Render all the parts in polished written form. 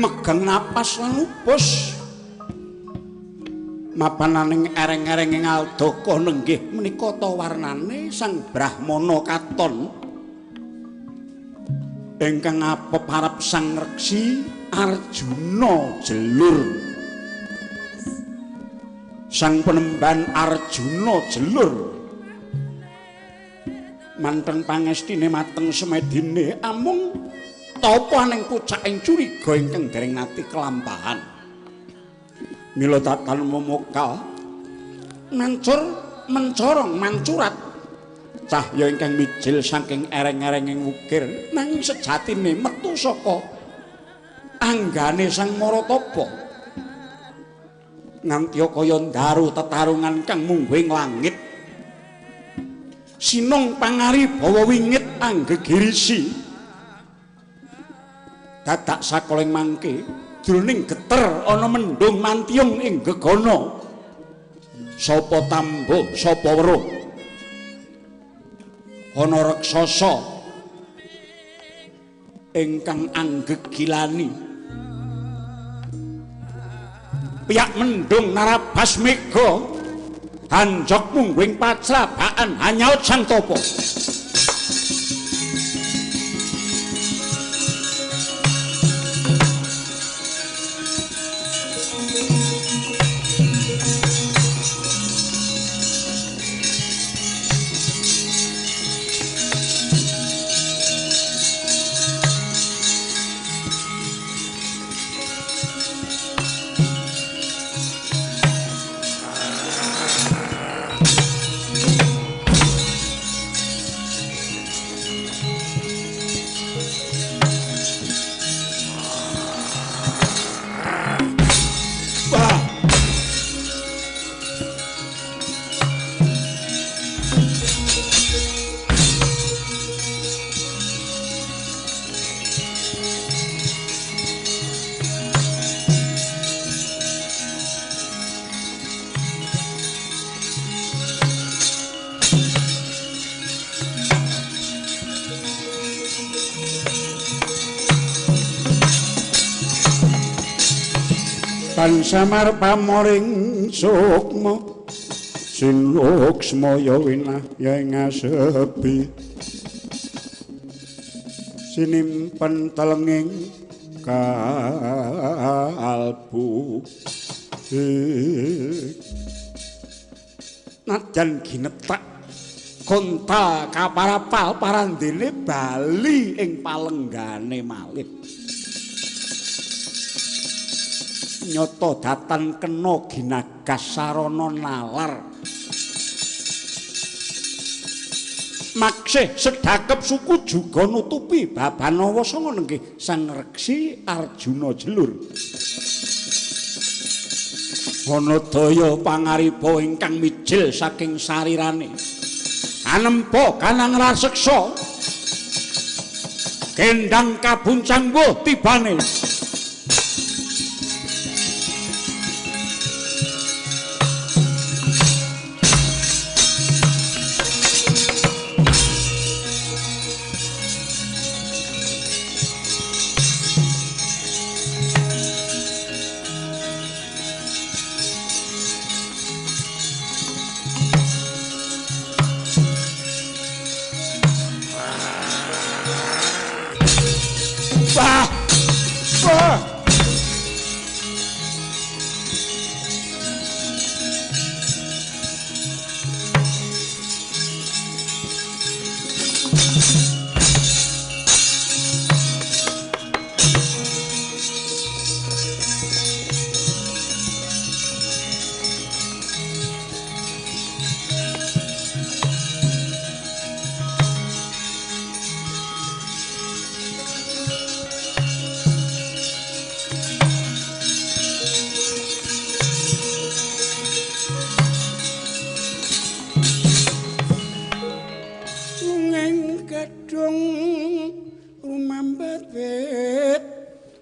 Megang napas lan upus. Mapananing ereng-ereng ing aldaka nenggih menika ta warnane Sang Brahmana katon ingkang apep arep Sang Reksi Arjuna Jelur. Sang penemban Arjuna Jelur manten pangestine mateng semedine amung tapa ning pucaking curiga ingkang dereng nate kelampahan. Mila tatan mumukal mancur mencorong mancurat cahya ingkang mijil saking ereng-erenging wukir nanging sejatine metu saka anggane Sang Maratapa nganti kaya ndaru tetarungan kang mungguh ing langit sinung pangari bawa wingit anggegirisi dadak sakoling mangke jroning geter ana mendung mantiyung ing gegana. Sapa tambuh sapa weruh ana raksasa ingkang anggegilani piyak mendung narabas mega hanjok mungguing pacrabaan hanyaut Sang Tapa. Samar pamoring sukma sinuksmaya winahya ing asepi sinimpen telenging kalbu najan ginetak konta kaparapal parandene bali ing palenggane malih nyata datan kena ginagas sarana nalar maksih sedhakep suku juga nutupi babanawa sanga nenggih Sang Reksi Arjuna Jelur. Ana daya pangariba ingkang mijil saking sarirane anempa kanang raseksa kendang kabuncang wuh tibane.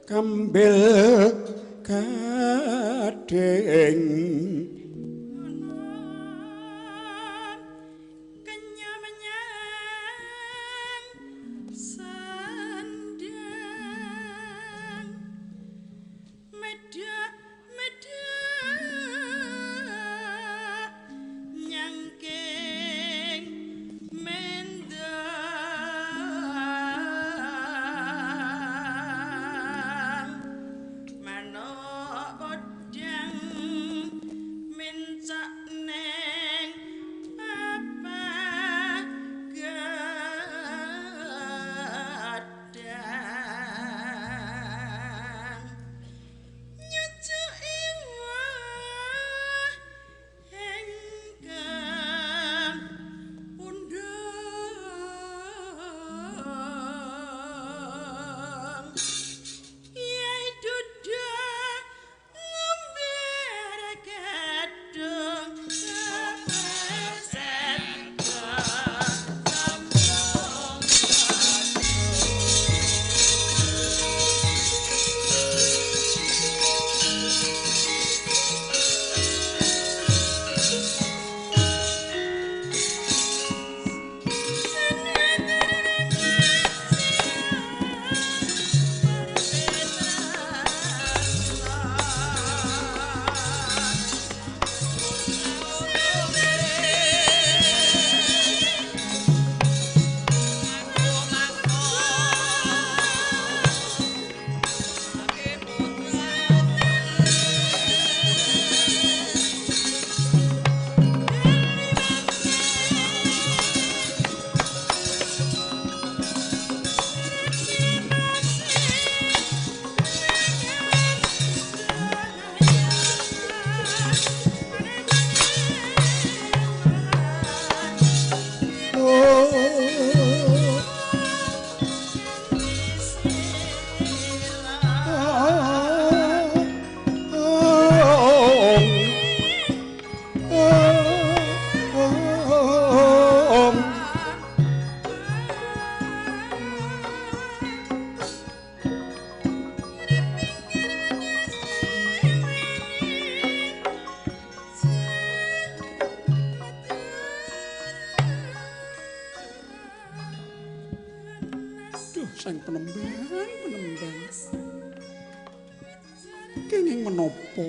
Kambil gading kenyamenyan sandang Sang Penemban, Penemban. Kenging menapa?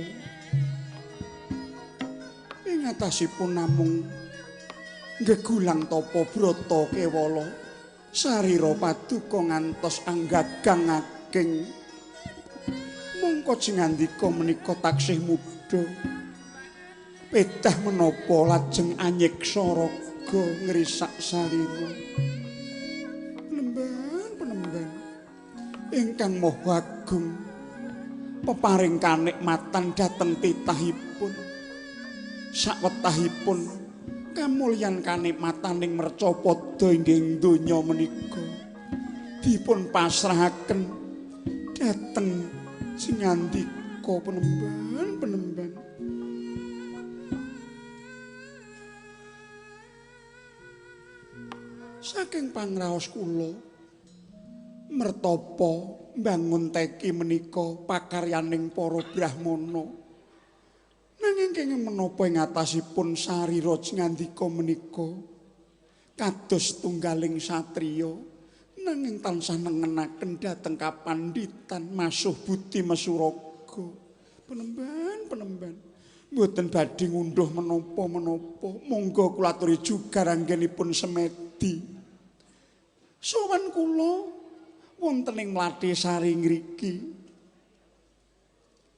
Ing atasipun namung gegulang tapa brata kewala sarira paduka ngantos anggagang ageng. Mongko jengandika menika taksih muda. Pedah menapa lajeng anyiksa raga ngrisak sarira. Penemban, Penemban ingkang maha agung peparing kanikmatan dhateng titahipun. Sawetahipun kamulyan kanikmataning mercapada inggih donya menika dipun pasrahaken dhateng singandika Penemban, Penemban. Saking pangraos kula mertapa mbangun teki menika pakaryaning para brahmana. Nanging kenging menapa ing atasipun sarira ngandika menika kados tunggaling satriya nanging tansah nengenaken dhateng kapandhitan masuh budi mesuraga. Penemban, Penemban, mboten badhe ngunduh menapa-menapa. Monggo kula aturi jugar anggenipun semedi. Sowan kula wonten ing Mlati Sari ngriki.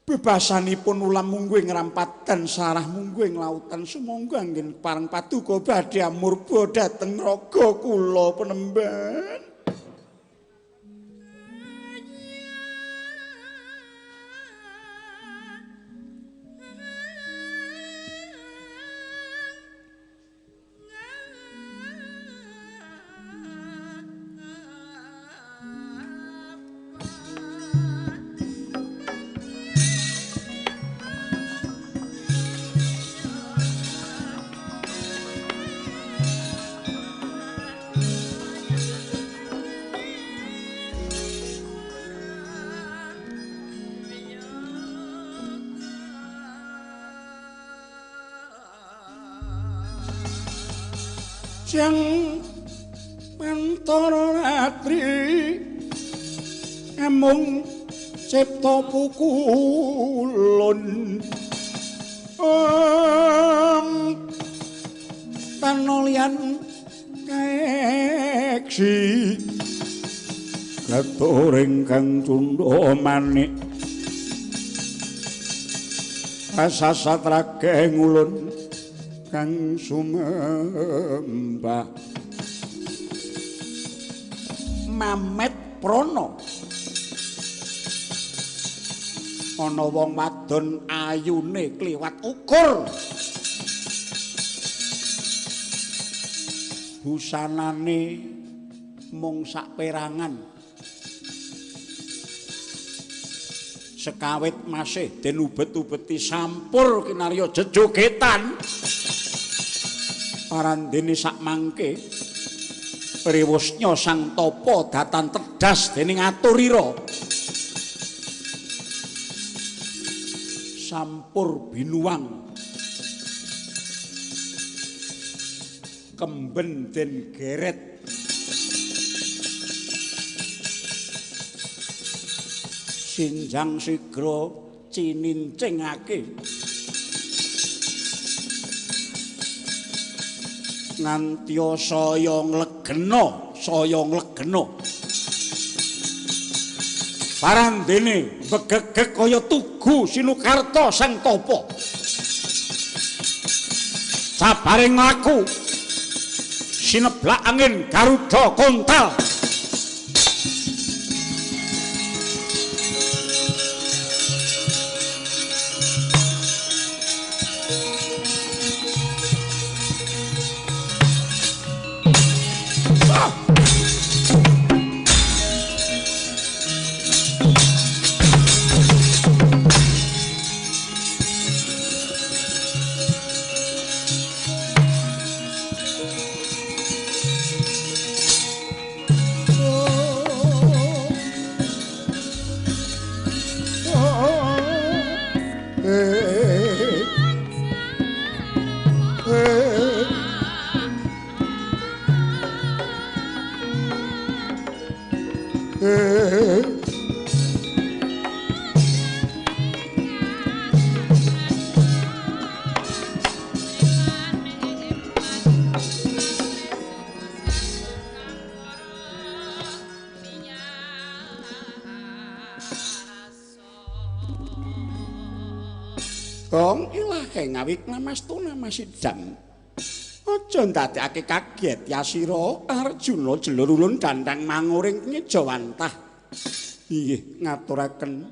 Bebasanipun ulam mungguh ing rampatan sarah mungguh ing lautan. Sumangga anggen pareng paduka badhe amurba dhateng raga kula Penemban. Jeng pantara ratri amung cipta pukulun tanolian kaeksi katuring kang cundha manik kasasat rageng ulun kang sumembah. Mamet prana ana wong wadon ayune kliwat ukur, busanane mung saperangan, sekawit masih den ubet-ubeti sampur kinarya jejogetan. Parandene sakmangke rewusnya sang tapa datan tedas dening aturira. Sampur binuang kemben den geret sinjang sigra cinincingake nganti saya nglegena, saya nglegena. Parandene begegeg kaya tugu Sinukarta sang tapa. Sabaring mlaku sineblak angin Garuda kontal. Gong ilahe ngawik namastu namasidam. Aja ndadekake kaget ya sira Arjuna jelur ulun dandang manguring ngejawantah. Inggih ngaturaken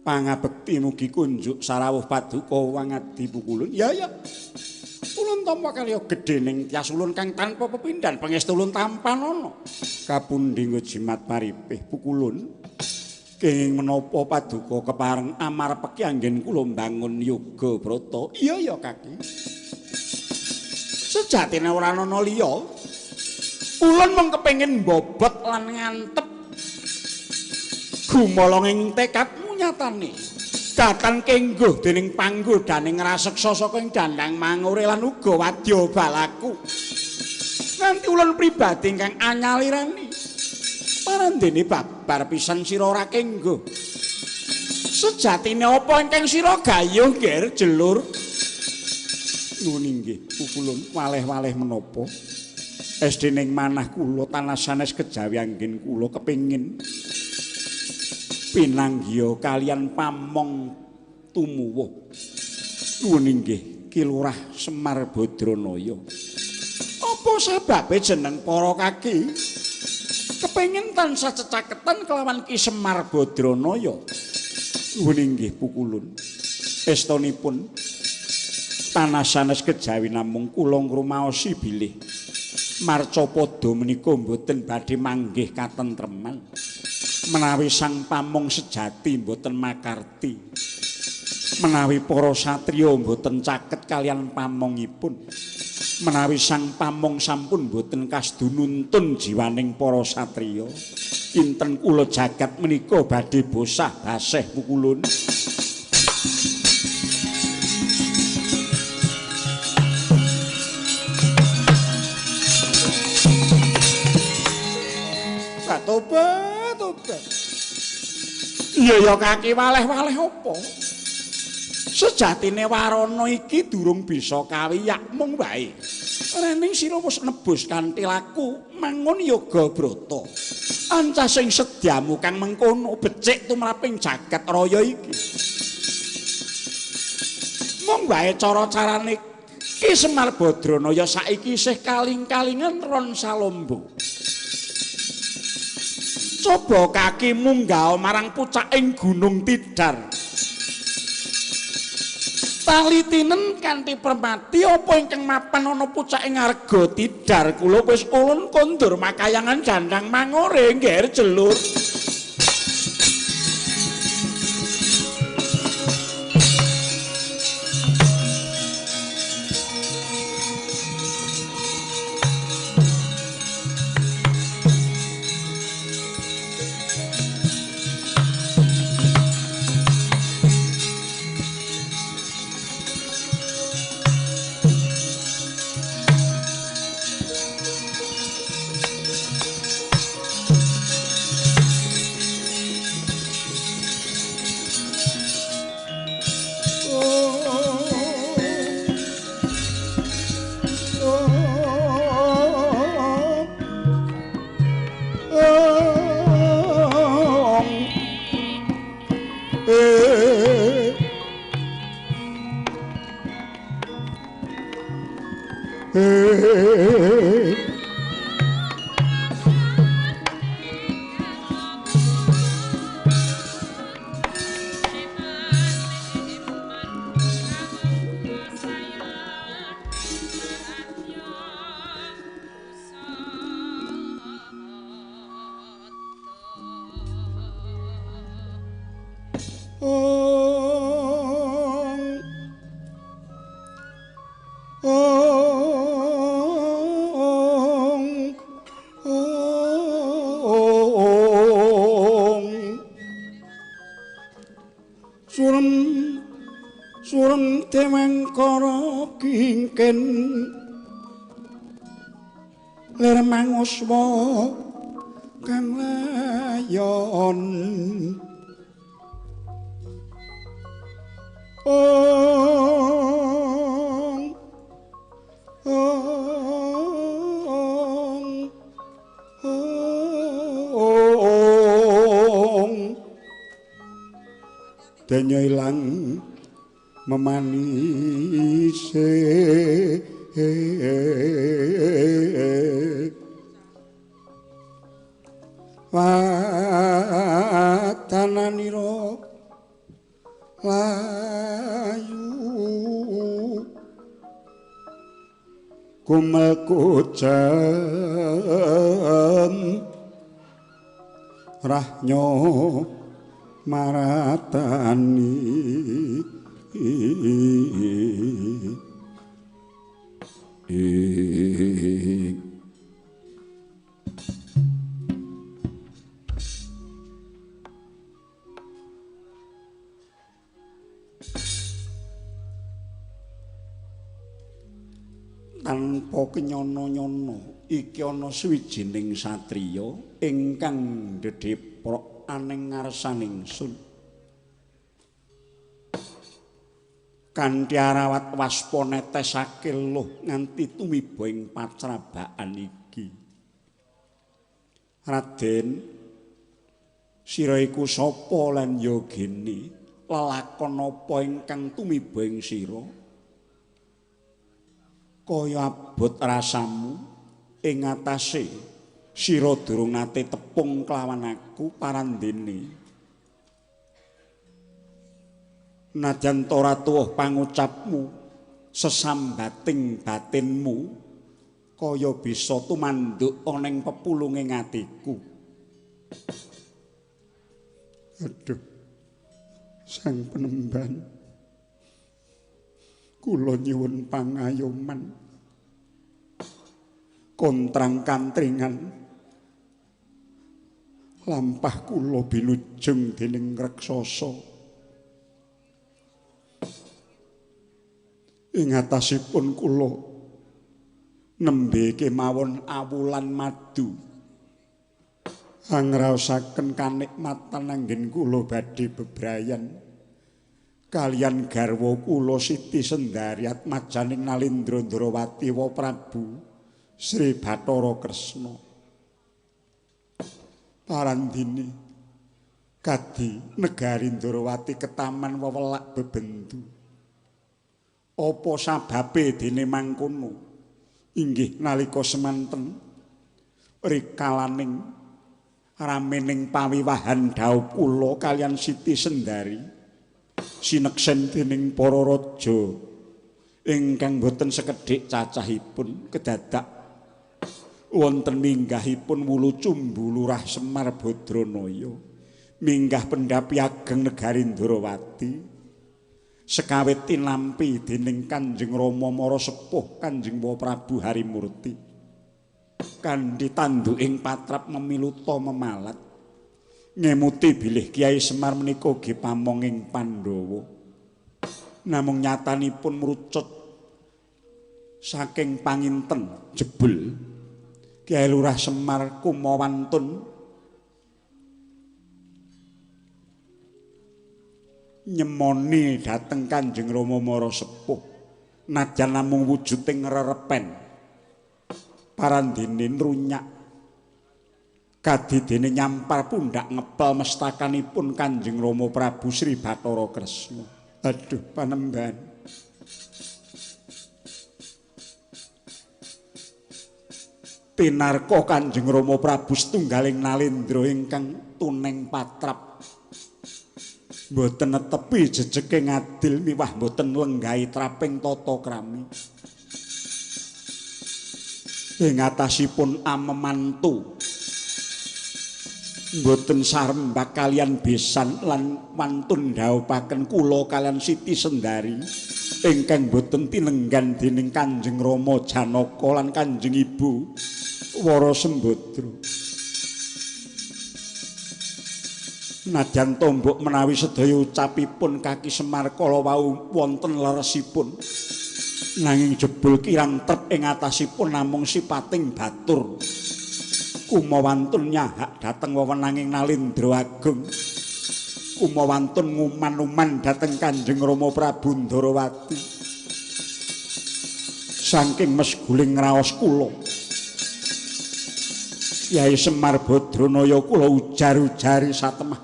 pangabekti mugi kunjuk sarawuh paduka wangadi pukulun. Ya ya. Ulun tampa kaliya gedhening tyas ulun kang tanpa pepindhan pangestu ulun tampanana. Kapundi jimat paripih pukulun. Kenging menapa paduka kepareng amarpeki anggen kula mbangun yoga brata. Iya ya kaki. Sejatine ora ana liya. Ulun mung kepengin mbobot lan ngantep gumolong ing tekadmu nyatane. Datan kengguh dening panggodaning raseksa saka ing dandang mangure lan uga wadya balaku. Nganti ulun pribadi ingkang anyalirani. Parandene babar pisan sira ora kengguh. Sejatine apa ingkang sira gayuh nger jelur? Nuwun inggih pukulun waleh-waleh menapa? Esdening manah kula tanah sanes kejawi anggen kula kepengin pinanggiya kalian pamong tumuwuh. Nuwun inggih Ki Lurah Semar Badranaya. Apa sababe jeneng para kaki kepengin tansah cecaketan kelawan Ki Semar Badranaya? Nuwun inggih pukulun. Estonipun tanah sanes kejawi namung kula ngrumaosi bilih marcapada menika mboten badhe manggih katentreman menawi sang pamong sejati mboten makarti, menawi para satriya mboten caket kalian pamongipun, menawi sang pamong sampun mboten kasdu nuntun jiwaning para satriya, kinten kula jagat menika badhe bosah baseh pukulun. Tobat, tobat. Iya ya kaki waleh-waleh apa? Sejatine warana iki durung bisa kawiyak mung wae. Rening sira wis nebus kanthi laku mangun yoga brata. Ancas sing sedyamu kang mengkono becik tumraping jagat raya iki. Mung wae cara-carane Ki Semar Badranaya saiki isih kaling-kalingan ron salombo. Coba kaki munggah marang pucaking Gunung Tidar. Tali tinen kanthi permati apa ingkang mapan ana pucaking Arga Tidar. Kula wis ulun kondur makayangan jandang mangore ngger jelur. Surem dewangkara kingken lir manguswa kang Payon. Ong ong ong denyo ilang memanise watananira layu kumel kucem rahnyo maratani. Tanpa kenyono-nyono iki ana sawijining satriya ingkang ndedheprok aning ngarsaning sun. Kanthi arawat waspa netesake luh nganti tumiba ing pacrabakan iki. Raden, sira iku sapa lan ya gene? Lelakon apa ingkang tumiba ing sira? Kaya abot rasamu ing atase sira durung nate tepung kelawan aku parandene. Najan ora tuwuh pangucapmu sesambating batinmu kaya bisa tumanduk ana ing pepulunge atiku. Aduh, sang penemban, kula nyuwun pangayoman kontrang kantringan lampah kula binujung dening raksasa. Ing atasipun kula nembe kemawon awulan madu angraosaken kanikmatan anggen kula badhe bebrayan kalian garwa kula Siti Sendari atmajaning Nalindra Ndrawati wa Prabu Sri Bathara Kresna. Parandene kadi negari Ndrawati ketaman wewelak bebendu. Apa sababe dene mangkono? Inggih nalika semanten rikalaning ramening pawiwahan dhaup kula kalian Siti Sendari sineksen dening para raja ingkang boten sekedhik cacahipun kedadak wonten minggahipun wulu cumbu Lurah Semar Badranaya minggah pendhapi ageng negari Ndrawati sekawit tinampi dening Kanjeng Rama Mara Sepuh Kanjeng Prabu Harimurti kanthi tanduking patrap memiluta memalat ngemuti bilih Kyai Semar menika ugi pamonging Pandhawa. Namung nyatanipun mrucut saking panginten jebul Kyai Lurah Semar kumawantun nyemoni dhateng Kanjeng Rama Mara Sepuh najan namung wujuding rerepen parandene nrunyak kadidene nyampar pundak ngepel mestakanipun Kanjeng Rama Prabu Sri Bathara Kresna. Aduh panembahan, tinarka Kanjeng Rama Prabu setunggaling nalindra ingkang tuneng patrap mboten netepi jejeke ngadil miwah mboten lenggahi traping tata krami. Ing atasipun amemantu mboten sarembak kalian besan lan wantun dhaupaken kula kalian Siti Sendari ingkang boten tinenggan dening Kanjeng Rama Janaka lan Kanjeng Ibu Wara Sembadra. Najan tombok menawi sedaya ucapipun Kaki Semar kala wau wonten leresipun, nanging jebul kirang trep ing atasipun namung sipating batur. Kumawantun nyahak dhateng wewenanging Nalindra Agung. Kumawantun nguman-uman dhateng Kanjeng Rama Prabu Ndarawati. Saking mesguling raos kula, Kyai Semar Badranaya kula ujar-ujari satemah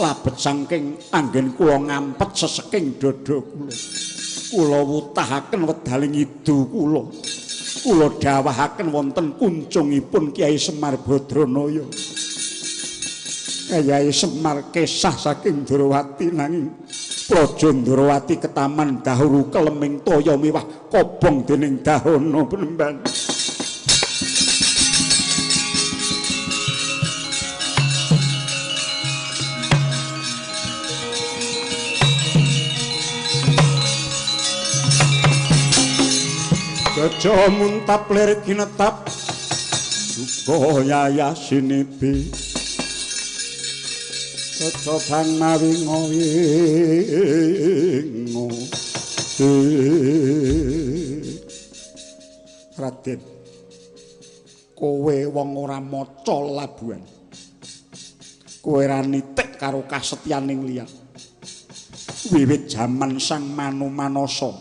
labet saking anggen kula ngampet seseking dada kula. Kula wutahaken wedaling idu kula. Kula dhawahaken wonten kuncungipun Kyai Semar Badranaya. Kyai Semar kesah saking Ndarawati nanging Praja Ndarawati ketaman dahuru keleming toya miwah kobong dening dahana penemban. Jaja muntap lir kinetap duka yayah sinibi. Jaja bang mawi ngowi. Raden, kowe wong ora maca labuhan. Kowe ora nitik karo kasetyaning liyan. Wiwit jaman Sang Manu Manasa,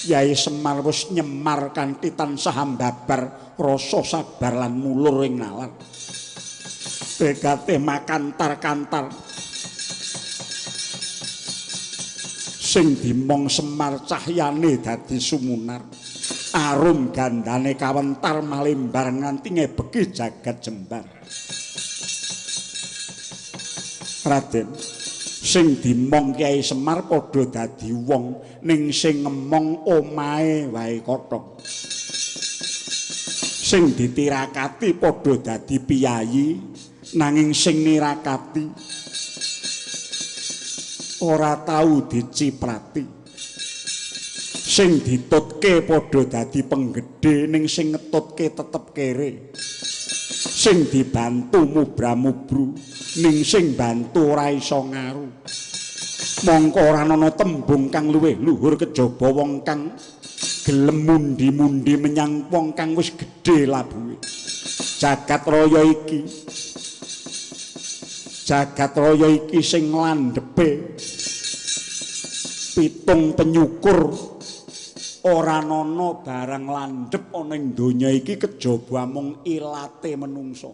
Kyai Semar wis nyemar kanthi tansah ambabar rasa sabar lan mulur ing nalar. Begate makantar-kantar sing dimong Semar cahyane dadi sumunar. Arum gandane kawentar malembar nganti ngebeki jagat jembar. Raden, sing dimong Kyai Semar padha dadi wong, ning sing ngemong omahe wae kothong. Sing ditirakati padha dadi piyayi, nanging sing nirakati ora tau diciprati. Sing ditutke padha dadi penggedhe, ning sing ngetutke tetep kere. Sing dibantu mubra-mubru, ning sing bantu ora iso ngaru. Mongko ora ana tembung kang luwih luhur kejaba wong kang gelem mundi-mundi menyang wong kang wis gedhe labuhe. Jagat raya iki, jagat raya iki sing landhepe pitung penyukur, ora ana barang landhep ana ing donya iki kejaba mung ilate menungsa.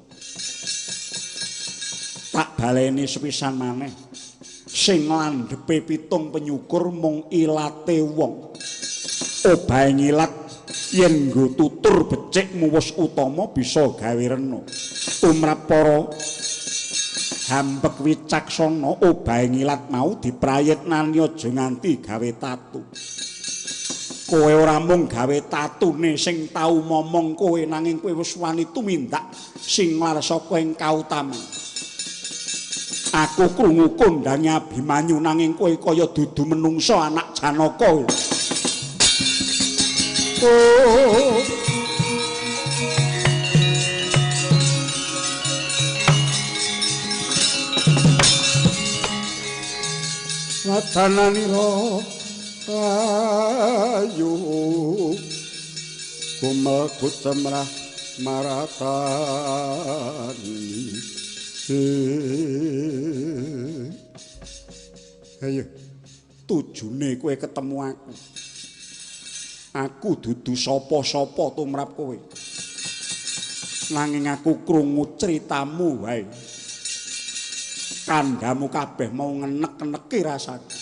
Tak baleni sepisan maneh, sing landhepe pitung penyukur mung ilate wong. Obahe ngilat yen nggo tutur becik muwus utama bisa gawe rena. Tumrap para hambek wicaksana, obahe ngilat mau diprayitnani aja nganti gawe tatu. Kowe ora mung gawe tatune sing tau momong kowe, nanging kowe wis wani tumindak sing nglar saka ing kautaman. Aku krungu kondhange Abimanyu, nanging kowe kaya dudu menungsa anak Janaka. Oh. Wadananira ayu kumel kucemrah maratani. Ayo, tujune kowe ketemu aku. Aku dudu sapa-sapa tumrap kowe. Nanging aku krungu critamu wae. Kandhamu kabeh mau ngenek-eneki rasaku.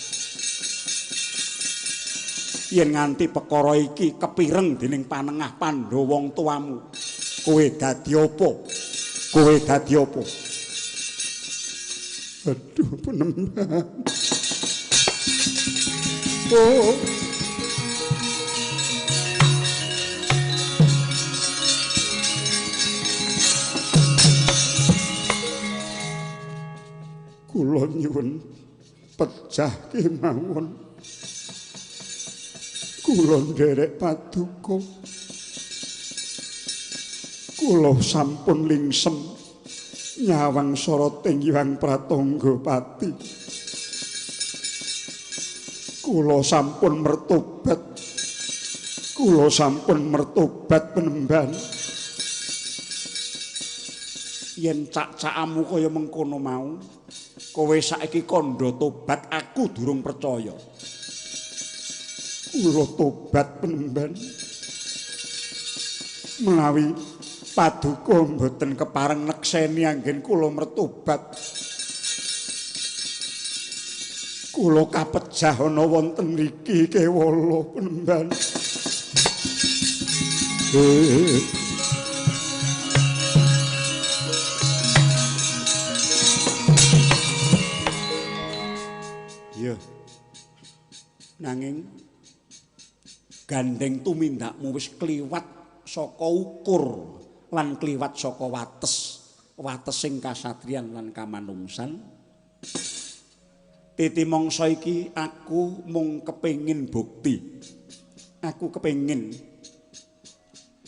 Yen nganti perkara iki kepireng dening panengah Pandhawa wong tuamu, kowe dadi apa? Kowe dadi apa? Aduh, penemban. Oh. Kula nyuwun pejah kemawon. Kula nderek paduka. Kula sampun lingsem nyawang soroting Hyang Pratangga Pati. Kula sampun mertobat. Kula sampun mertobat penemban. Yen cak-cakamu kaya mengkono mau, kowe saiki kandha tobat, aku durung percaya. Kula tobat penemban. Menawi paduka mboten kepareng nekseni anggen kula mertobat. Kula kapejah ana wonten mriki kewala penemban. Iya. Nanging gandeng tumindakmu wis kliwat saka ukur lan kliwat saka wates, watesing kasatriyan lan kamanungsan. Titi mangsa iki aku mung kepengin bukti. Aku kepengin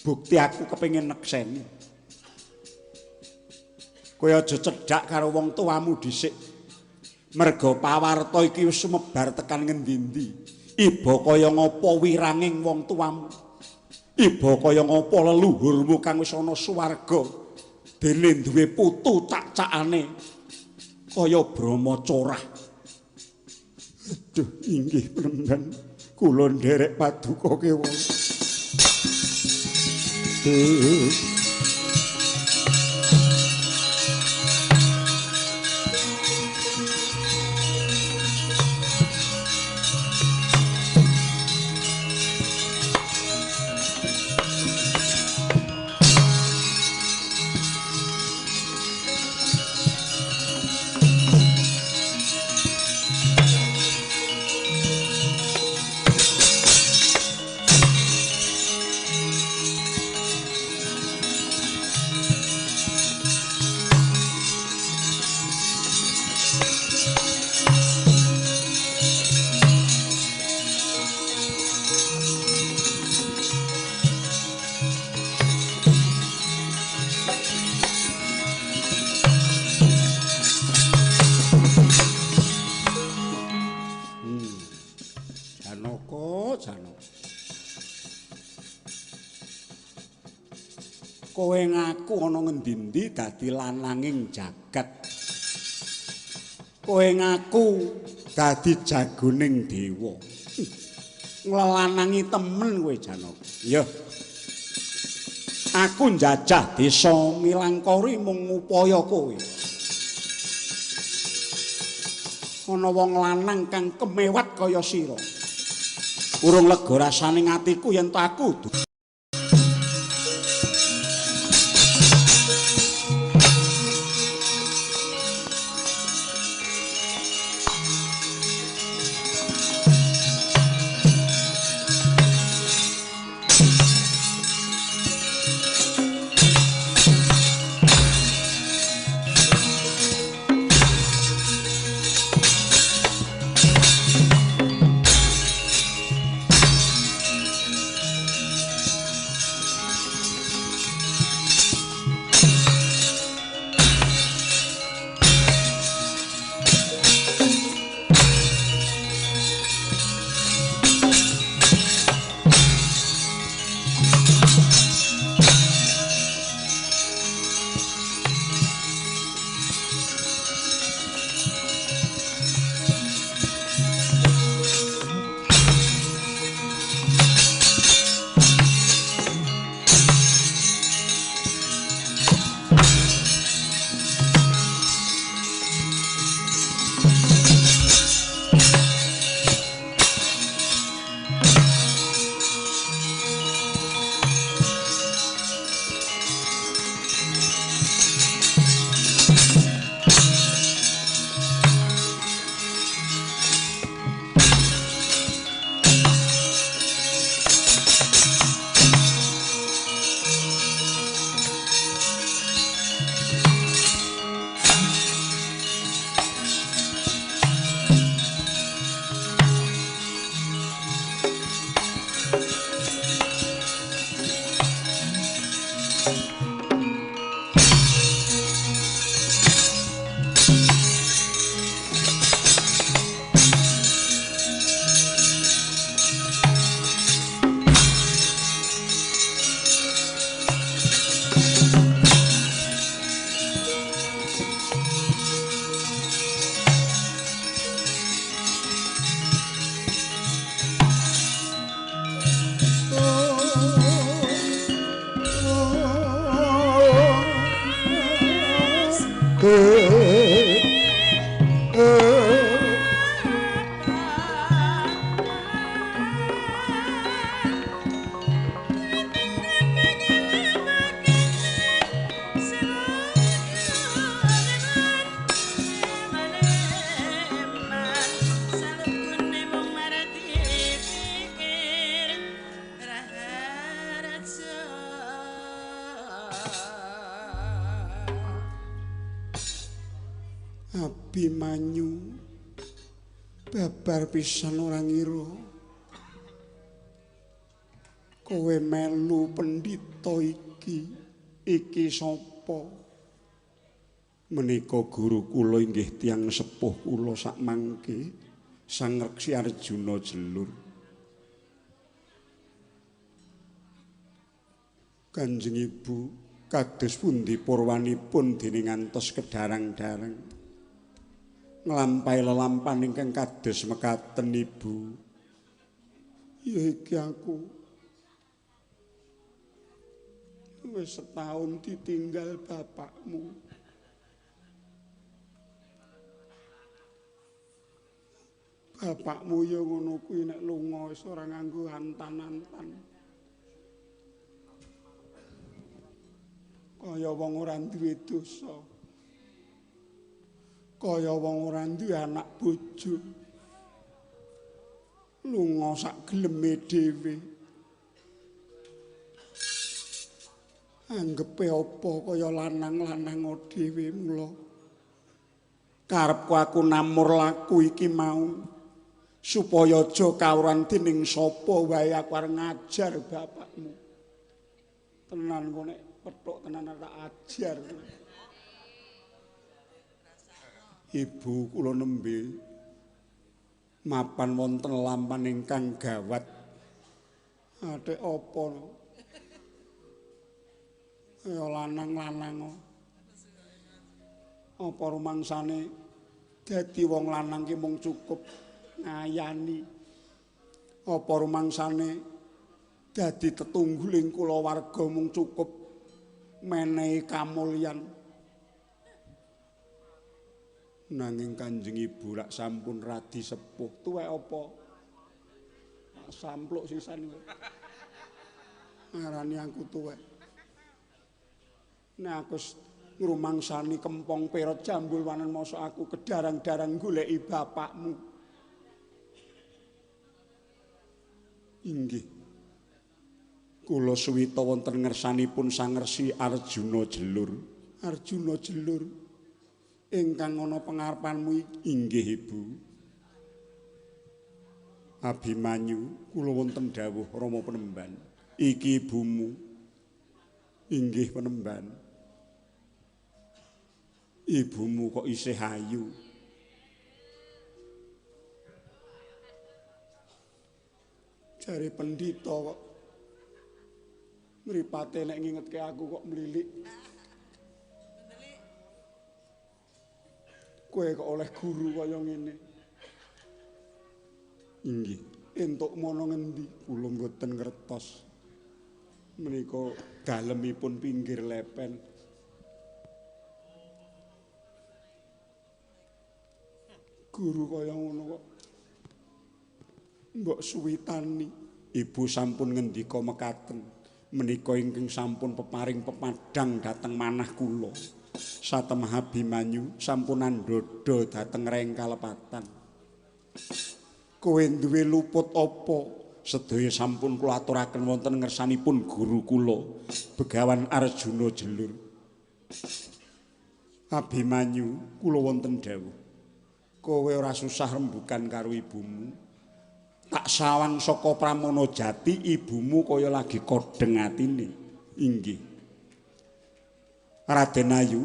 bukti, aku kepengin nekseni. Kowe aja cedhak karo wong tuamu dhisik. Merga pawarta iki wis sumebar tekan ngendi-endi. Iba kaya ngapa wiranging wong tuamu. Iba kaya ngapa leluhurmu kang wis ana swarga dene duwe putu cak-cakane kaya Brahma Corah. Aduh, inggih penemban, kula nderek paduka kewala. Kowe ngaku ana ngendi-endi dadi lananging jagat. Kowe ngaku dadi jagoning dewa. Nglelanangi temen kowe Janaka. Ya. Aku njajah desa Milangkori mung ngupaya kowe. Ana wong lanang kang kemewat kaya sira. Urung lega rasane atiku yen aku Abimanyu babar pisan ora ngira kowe melu pendhita iki. Iki sapa? Menika guru kula inggih tiyang sepuh kula sakmangke Sang Reksi Arjuna Jelur. Kanjeng Ibu kados pundi purwanipun dene ngantos kedarang-darang nglampahi lelampahan ingkang kados mekaten Ibu. Ya iki aku wis setahun ditinggal bapakmu. Bapakmu ya ngono kuwi nek lunga wis ora nganggo antan-antan. Kaya wong ora duwe dosa. Kaya wong ora duwe anak bojo. Lunga sak geleme dhewe. Anggepe apa kaya lanang-lanang dhewe mula. Karepku aku namur laku iki mau supaya aja kawruhan dening sapa wae aku arep ngajar bapakmu. Tenan kok nek pethuk tenan tak ajar. Ibu kula nembe mapan wonten lampan ingkang gawat. Athik apa? Ya lanang-lanang. Apa rumangsane dadi wong lanang ki mung cukup ngayani? Apa rumangsane dadi tetungguling kulawarga mung cukup menehi kamulyan? Nanging Kanjeng Ibu rak sampun radi sepuh. Tuwek apa? Sampluk sisan kowe. Ngarani aku tuwek. Nek aku ngrumangsani kempong perot jambul wanen mosok aku kedarang-darang goleki bapakmu. Inggih. Kula suwita wonten ngersanipun Sang Resi Arjuna Jelur. Arjuna Jelur ingkang ana pengarepanmu inggih Ibu. Abimanyu kula wonten dawuh Rama Penemban. Iki ibumu. Inggih Penemban. Ibumu kok isih ayu. Jare pendhita kok mripate nek ngingetke aku kok mlilik. Kowe kok oleh guru kaya ngene. Inggih, entuk mono ngendi? Kula mboten ngertos. Menika dalemipun pinggir lepen. Guru kaya ngono kok mbok suwitani. Ibu sampun ngendika mekaten. Menika ingkang sampun peparing pepadang dhateng manah kula. Satemah Abimanyu sampun andhodha dhateng reng kalepatan. Kowe duwe luput apa? Sedaya sampun kula aturaken wonten ngersanipun guru kula, Begawan Arjuna Jelur. Abimanyu, kula wonten dawuh. Kowe ora susah rembukan karo ibumu. Tak sawang saka Pramana Jati ibumu kaya lagi kodheng atine. Inggih. Raden Ayu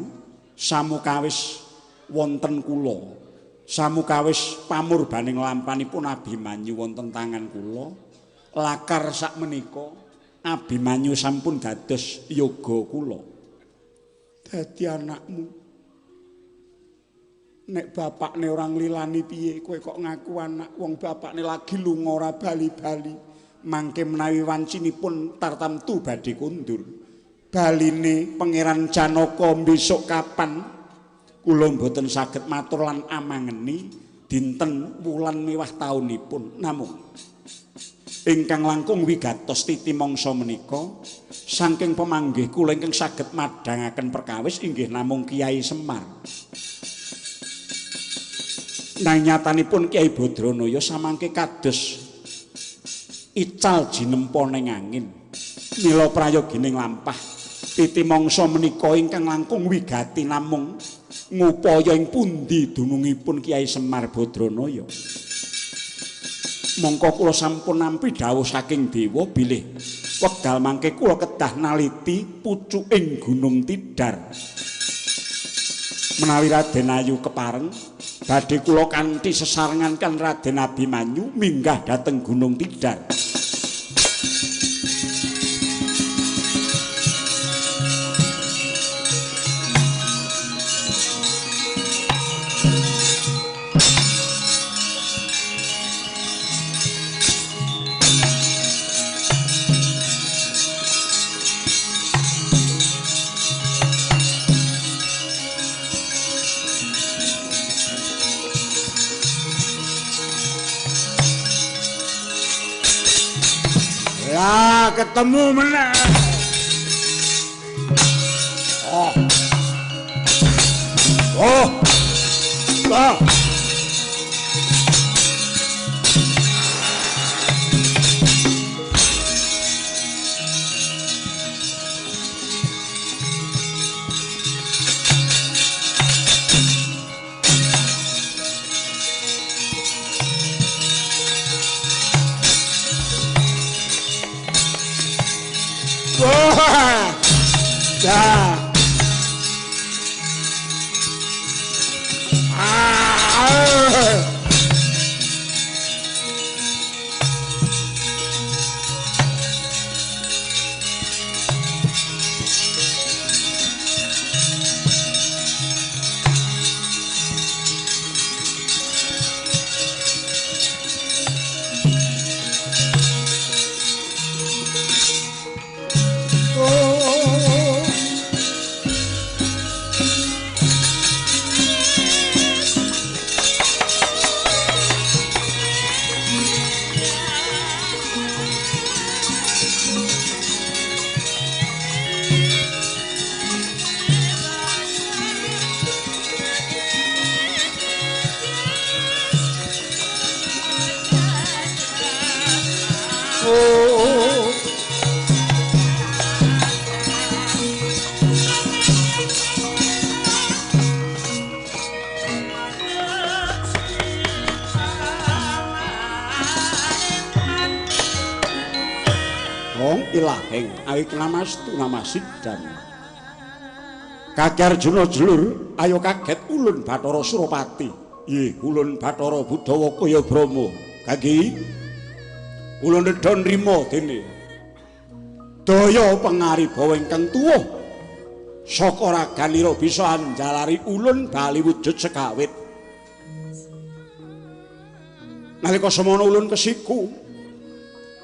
samukawis wonten kula, samukawis pamurbaning lampanipun Abimanyu wonten tangan kula. Lakar sakmenika Abimanyu sampun dados yoga kula. Dadi anakmu. Nek bapakne ora nglilani piye kowe kok ngaku anak wong bapakne lagi lunga ora bali-bali. Mangke menawi wancinipun tartamtu badhe kondur. Baline Pangeran Janaka besok kapan? Kula mboten saged matur lan amangeni dinten wulan miwah taunipun. Namung ingkang langkung wigatos titi mangsa menika saking pemanggih kula ingkang saged madhangaken perkawis inggih namung Kiai Semar. Nanging nyatanipun Kiai Badranaya samangke kados ical jinempa ning angin. Mila prayogining lampah titi mangsa menika ingkang langkung wigati namung ngupaya ing pundi dunungipun Kiai Semar Badranaya. Mongko kula sampun nampi dawuh saking dewa bilih wekdal mangke kula kedah naliti pucuking Gunung Tidar. Menawi Raden Ayu kepareng badhe kula kanthi sesarengan kan Raden Abimanyu minggah dhateng Gunung Tidar. Ketemu meneh. Oh. Oh. Ah. Ya. Ah. Ilaheng awik namastu namasidam. Kaki Arjuna jelur ayo kaget ulun Bathara Surapati. Nggih, ulun Bathara Budawa Kaya Brama. Kaki ulun nedha nrima dene daya pangaribawa ingkang tuwuh saka raganira bisa anjalari ulun bali wujud sekawit. Nalika semana ulun kesiku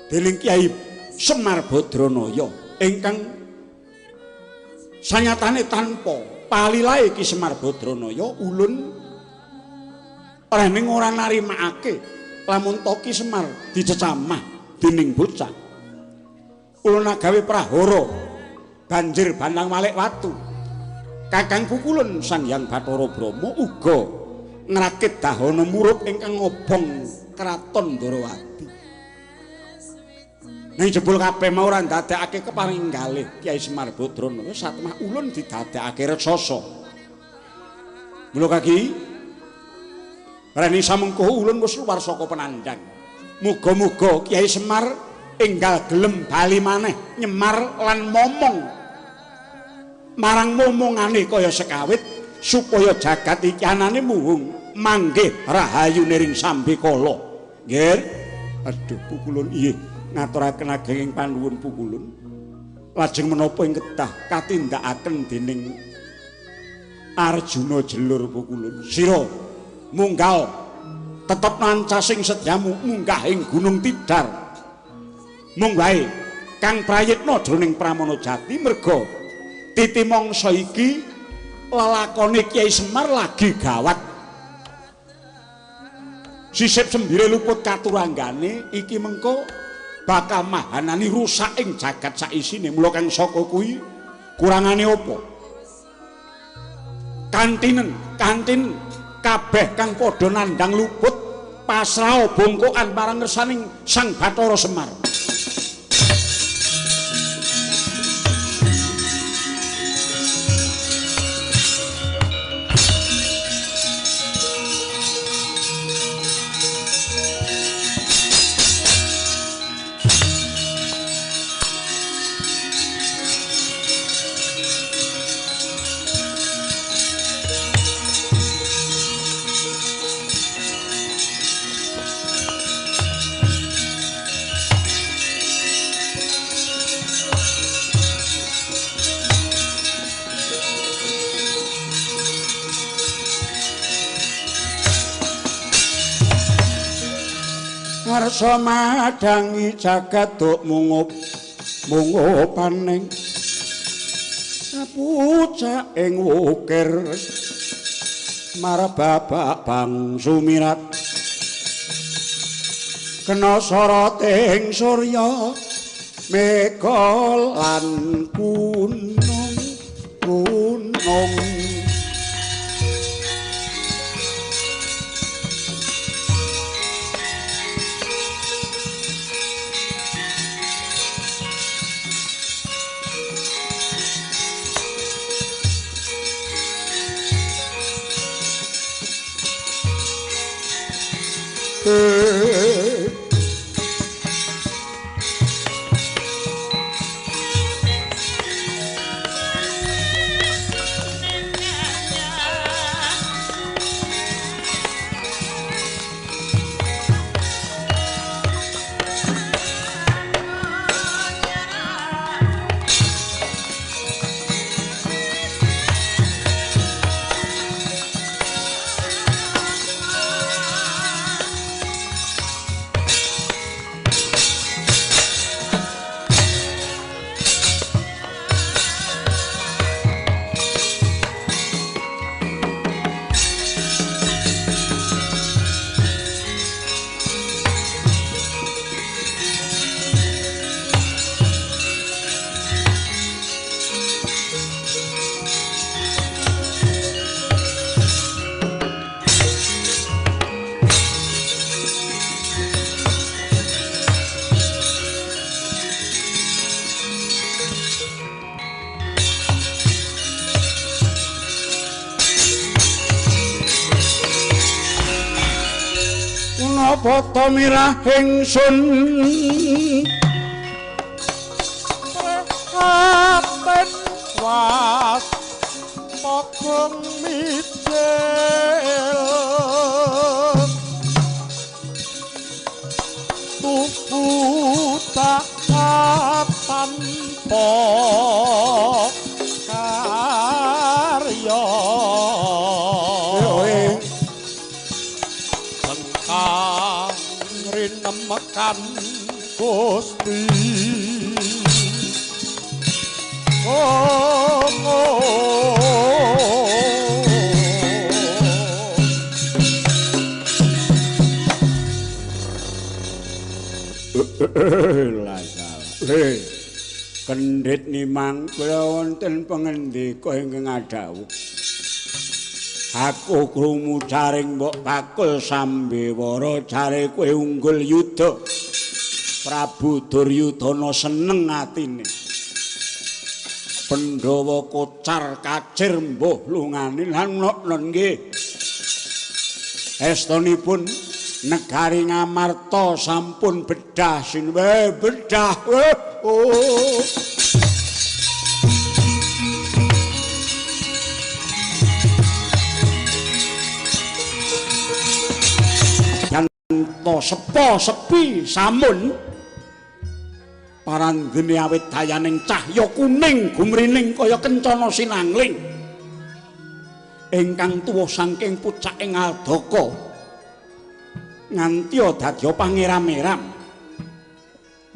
dening Kyai Semar Badranaya ingkang sanyatane tanpa palilahe Ki Semar Badranaya ulun rening ora narimakake lamun to Ki Semar dicecamah dening bocah. Ulun agawe prahara banjir bandang malik watu. Kakang pukulun Sang Hyang Bathara Brahma uga ngrakit dahana murup ingkang ngobong kraton Ndorowati. Ning jebul kabeh mau ora ndadekake keparing galih Kyai Semar Badranaya satemah ulun didadekake raksasa. Mula kaki reni samengko ulun wis luwar saka penandang. Muga-muga Kyai Semar enggal gelem bali maneh nyemar lan momong marang momongane kaya sekawit supaya jagat iki anane muhung manggih rahayu niring sambikala. Nggih. Aduh pukulun iye. Ngaturaken agenging panuwun pukulun. Lajeng menapa ing kedah katindakaken dening Arjuna jelur pukulun. Sira munggal tetep nancasing setyamu munggah ing Gunung Tidar. Mung wae kang prayitna jroning Pramana Jati merga titi mangsa iki Lelakone Kyai Semar lagi gawat. Sisip sembire luput katuranggane iki mengko bakal mahanani rusak ing jagat saisine. Mula kang saka kuwi kurangane apa? Kantinen, kantin kabeh kang padha nandhang luput pasrah bongkokan marang ngersaning Sang Bathara Semar. Ngarsa madhangi jagat duk mungup mungupaning pucak ing wukir marbabak bang sumirat kena soroting surya mega lan gunung gunung. Punapa mirah ingsun prihatin was pogong mijil tuku tak tanpa karya rinemekan Gusti. Oh, oh. Kendhit nimang kula wonten pangendika ingkang adhawuh. Aku krungu jaring mbok bakul sambewara jare kowe unggul yuda. Prabu Duryudana seneng atine. Pandhawa kocar kacir mbuh lungane lan noknon nggih. Estonipun negari Ngamarta sampun bedah sinwe bedah. Oh. Yanto sepo sepi samun parandene awit dayaning cahya kuning gumrining kaya kencana sinangling ingkang tuwa saking pucaking Aldaka nganti dadi pangeram-eram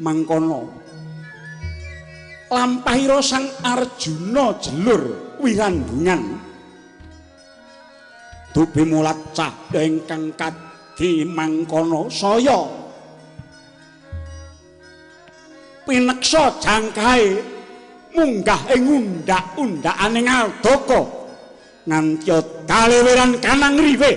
mangkono lampahira Sang Arjuna jelur wirandungan Dupi mulat cahya ingkang kadi mangkono saya pineksa jangkahe munggah ing undhak-undhakane Ngaldaka nganti daleweran kanang riwe.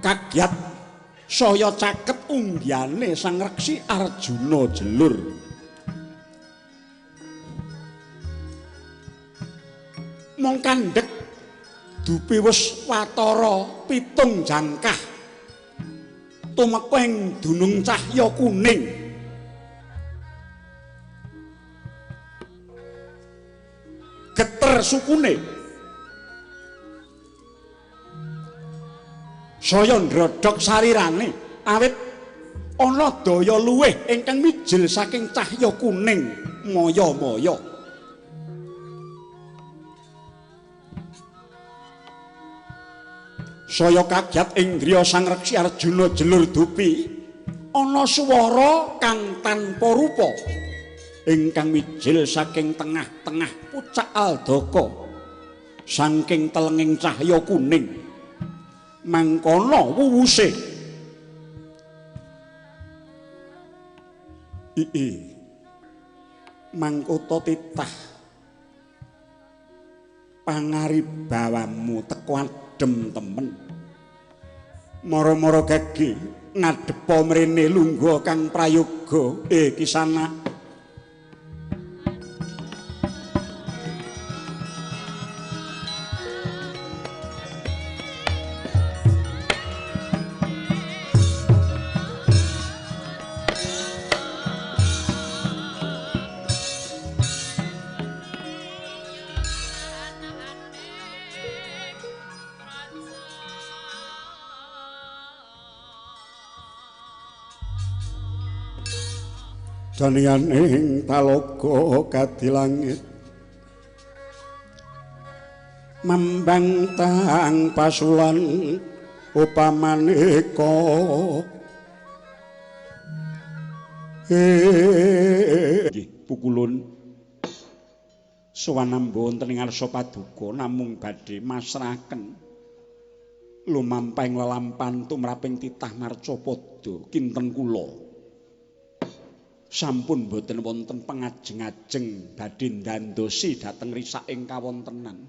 Kagyat saya caket unggihane Sang Reksi Arjuna Jelur. Mung kandhek dupi wis watara 7 jangkah tumeka ing dunung cahya kuning. Geter sukune. Saya ndrodhok sarirane awit ana daya luwih ingkang mijil saking cahya kuning maya-maya. Saya kaget ing griya Sang Reksi Arjuna Jelur dupi ana swara kang tanpa rupa ingkang mijil saking tengah-tengah pucak Aldaka saking telenging cahya kuning. Mangkono wuwuse. Ii mangkota titah pangaribawamu teko adem temen. Mara-mara gage ngadhepa mrene lungguh kang prayoga Kisana. Janianing talaga kadilangit mambang tang pasulan upamaneka. Nggih pukulun sowan nampa wonten ing ngarsa paduka namung badhe masrahaken lumampahing lelampan tumraping titah marcapada kinten kula. Sampun boten wonten pengajeng-ajeng badhe ndandosi dhateng risaking kawontenan.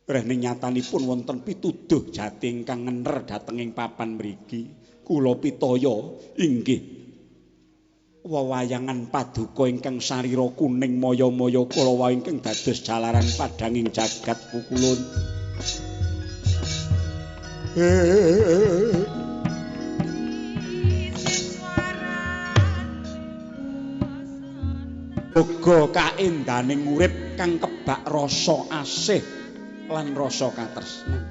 Rehne nyatanipun wonten pituduh jati ingkang ngener dhateng ing papan mriki. Kula pitaya inggih wewayangan paduka ingkang sarira kuning maya-maya kala wau ingkang dados jalaran padhanging jagat pukulun. Uga kaendaning urip kang kebak rasa asih lan rasa katresnan.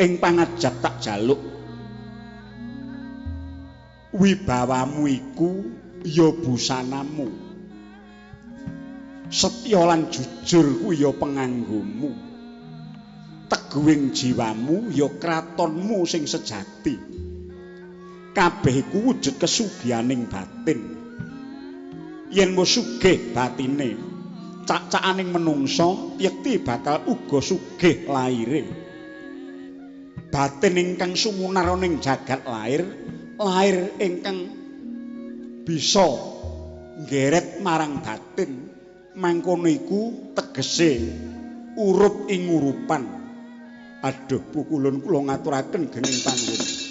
Ing pangajap tak jaluk wibawamu iku ya busanamu, setya lan jujur kuwi ya penganggomu, teguhing jiwamu ya kratonmu sing sejati. Kabeh iku wujud kesugihaning batin. Yen wis sugih batine, cak-cakaning menungsa yekti bakal uga sugih laire. Batin ingkang sumunar ning jagat lair, lair ingkang bisa nggeret marang batin, mangkono iku tegese urup ing urupan. Aduh pukulun kula ngaturaken gening panggon.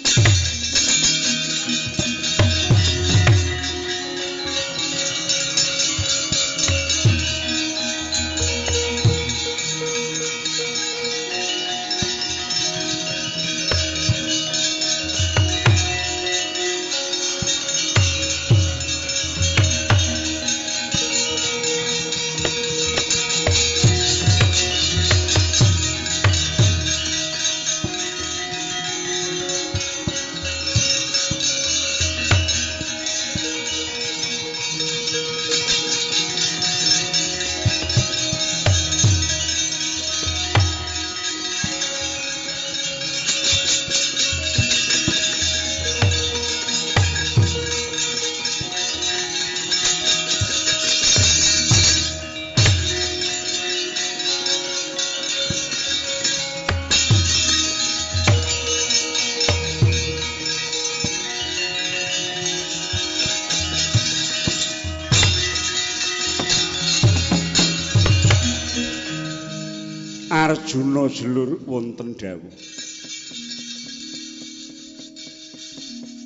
Arjuna Jelur wonten dawuh.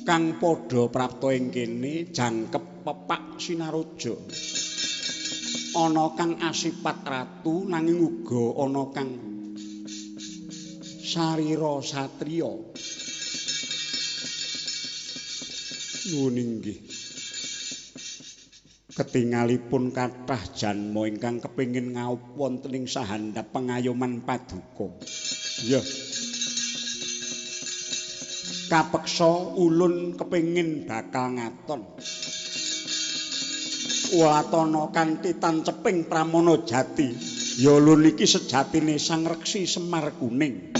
Kang padha prapta ing kene jangkep pepak Sinaroja. Ana kang asipat ratu nanging uga ana kang sarira satriya. Nuwun inggih. Ketingalipun kathah janma ingkang kepengin ngaup wonten ing sahandap pengayoman paduka. Iya. Kapeksa ulun kepengin bakal ngaton. Ulatana kanthi tanceping pramana jati. Ya ulun iki sejatine Sang Reksi Semar Kuning.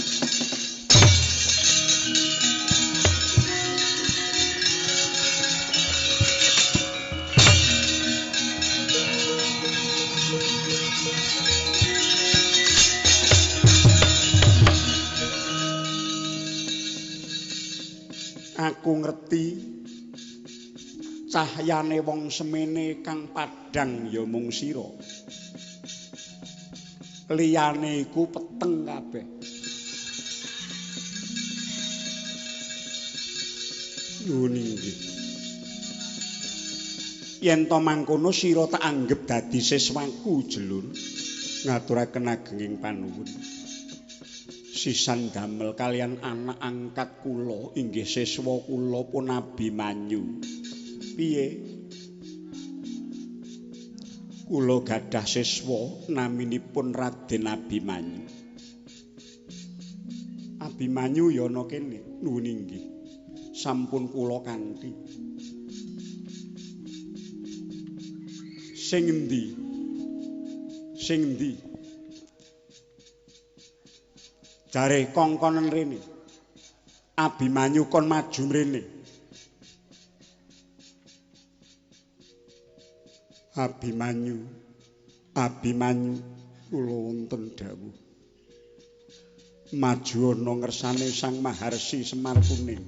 Aku ngerti cahyane wong semene kang padhang ya mung sira. Liyane iku peteng kabeh. Nuwun inggih. Yen to mangkono sira tak anggep dadi siswaku, Jelur. Ngaturaken agenging panuwun. Sisan damel kalian anak angkat kula inggih siswa kula pun Abimanyu. Piye? Kula gadah siswa naminipun Raden Abimanyu. Abimanyu ya ana kene. Nuwun inggih. Sampun kula kanthi. Sing endi? Sing endi? Jare kongkonen rene. Abimanyu kon maju mrene. Abimanyu, Abimanyu kula wonten dawuh. Maju ana ngersane Sang Maharsi Semar Kuning.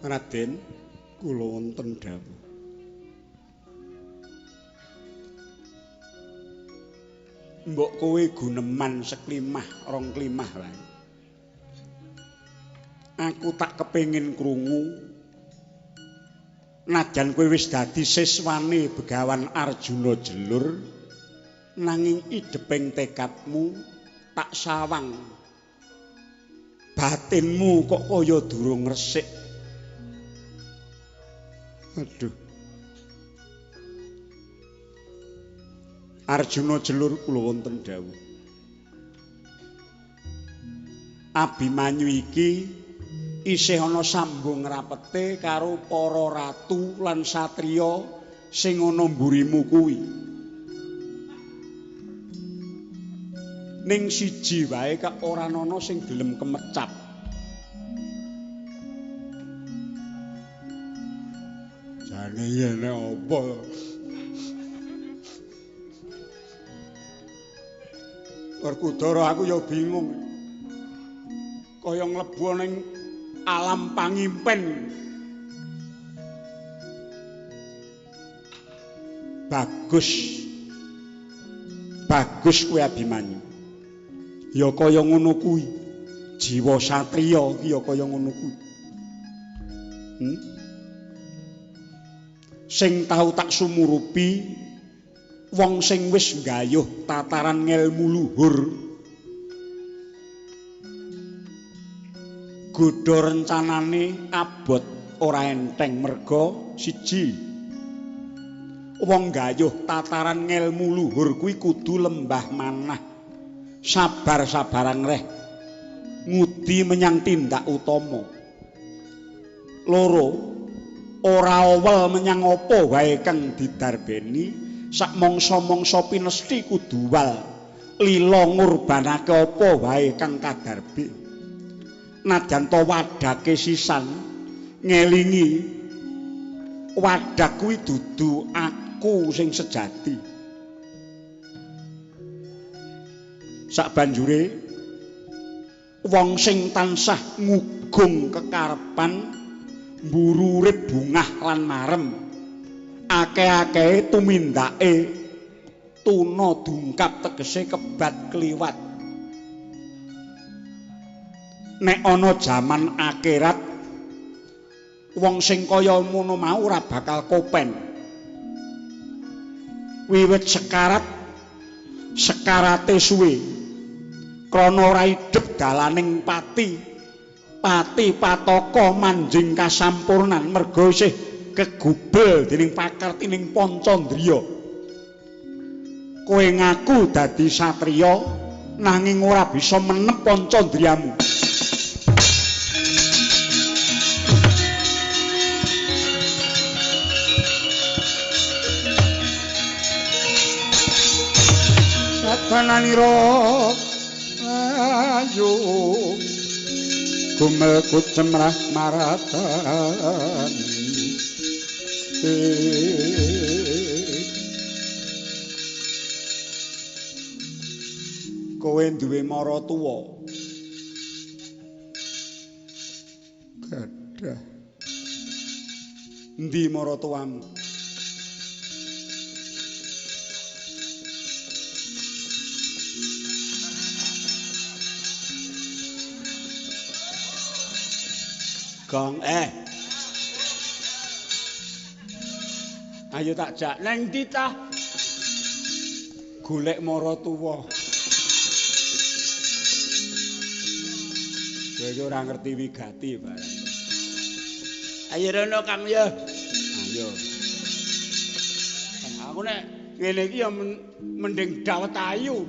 Raden, kula wonten dawuh. Mbok kowe guneman seklimah rong klimah wae. Aku tak kepengin krungu najan kowe wis dadi siswane Begawan Arjuna Jelur, nanging ideping tekadmu tak sawang. Batinmu kok kaya durung resik. Aduh. Arjuna Jelur kula wonten dawuh. Abimanyu iki isih ana sambung rapete karo para ratu lan satriya sing ana mburimu kuwi. Ning siji wae kak ora ana sing gelem kemecap. Jane yen apa? Werkudara aku ya bingung. Kaya mlebu ning alam pangimpen. Bagus. Bagus kowe Abimanyu. Ya kaya ngono kuwi. Jiwa satriya ki ya kaya ngono kuwi. Sing tau tak sumurupi wong sing wis nggayuh tataran ngelmu luhur. Godha rencanane abot ora enteng merga siji. Wong nggayuh tataran ngelmu luhur kuwi kudu lembah manah. Sabar-sabaran reh ngudi menyang tindak utama. Loro, ora owel menyang apa wae kang didarbeni, sak mangsa-mangsa pinesti kudu wal lila ngurbanake apa wae kang kadarbe. Nadyan to wadhake sisan ngelingi wadah kuwi dudu aku sing sejati. Sabanjure wong sing tansah ngugung kekarepan mburu urip bungah lan marem, akeh-akehe tumindake tuna dungkap tegese kebat kliwat. Nek ana jaman akhirat wong sing kaya ngono mau ora bakal kopen. Wiwit sekarat, sekarate suwe krana ora idhep dalaning pati, pati pataka manjing kasampurnan merga isih kegubel dening pakartining pancandriya. Kowe ngaku dadi satriya nanging ora bisa menep pancandriyamu. Satananira ayu gumel kucemrah maratan. Kowe duwe maratuwa? Gadah. Endi maratuwamu? Gong Ayo tak jak nang ndi ta? Golek maratuwa. Kowe iki ora ngerti wigati barang. Ayo rono Kang ya. Ayo. Aku nek ngene iki ya mending dawet ayu.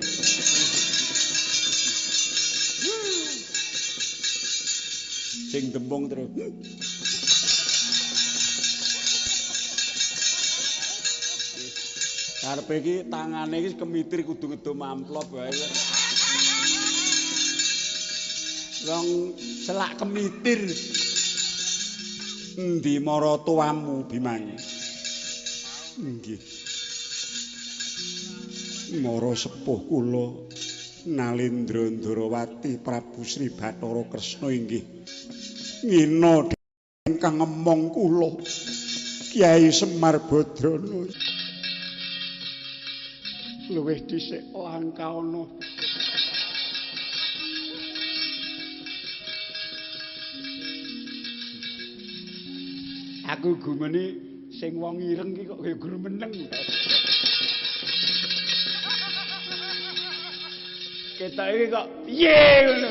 Sing dembung terus. Karepe iki tangane iki kemitir kudu ngedum amplop wae. Wong selak kemitir. Endi maratuwamu Bimangi? Nggih. Mara sepuh kula Nalendra Ndrawati Prabu Sri Bathara Kresna inggih ngina ingkang ngemong kula Kyai Semar Badrana. Luwih dhisik langka ana. Aku gumeni sing wong ireng iki kok kaya grumeneng. Ketok iki kok piye ngono.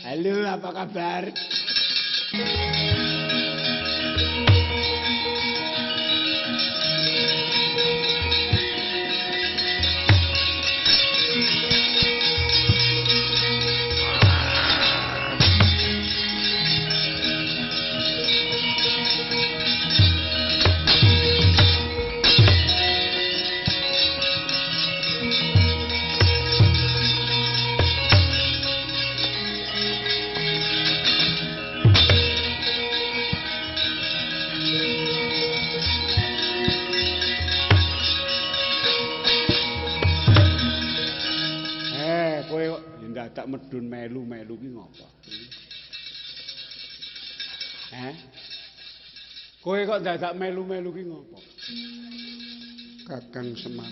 Halo, apa kabar? Tak medun melu-melu ki ngopo? Heh? Kowe kok dadak melu-melu ki ngopo? Kakang Semar,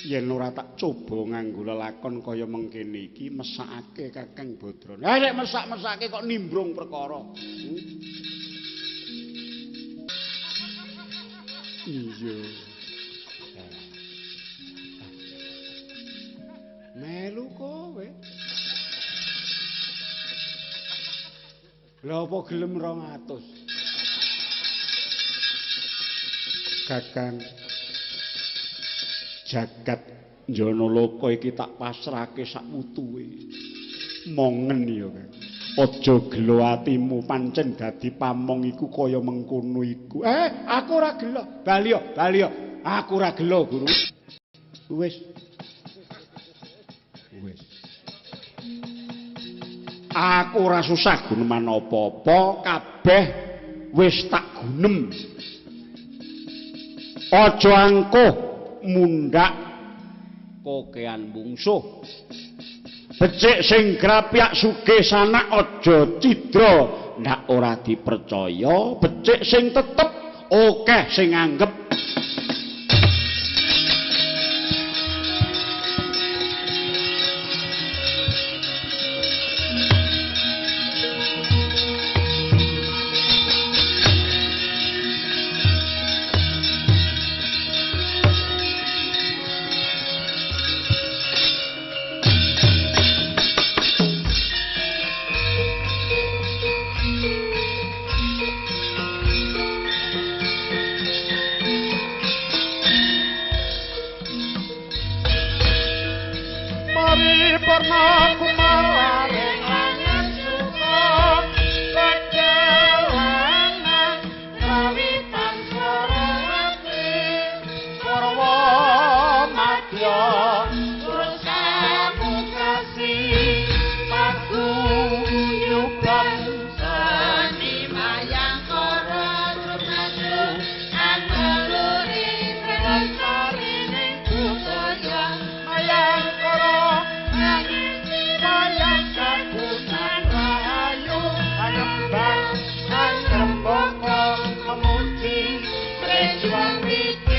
yen ora tak coba nganggo lelakon kaya mengkene iki mesakake Kakang Badrana. Lah nek mesak-mesake kok nimbrung perkara. Iya. Melu kowe. Lha apa gelem 200? Kakang, jagat Janaloka iki tak pasrahke sak wutuhe. Mongen ya, Kang. Aja gelo atimu, pancen dadi pamong iku kaya mengkono iku. Aku ora gelo. Bali yo, bali yo. Aku ora gelo, Guru. Wis. Wis. Aku ora susah guneman apa-apa, kabeh wis tak gunem. Aja angkuh mundhak kokean mungsuh. Becik sing grapyak sugih sanak aja cidra ndak ora dipercaya, becik sing tetep akeh sing anggep. Memuji, Sri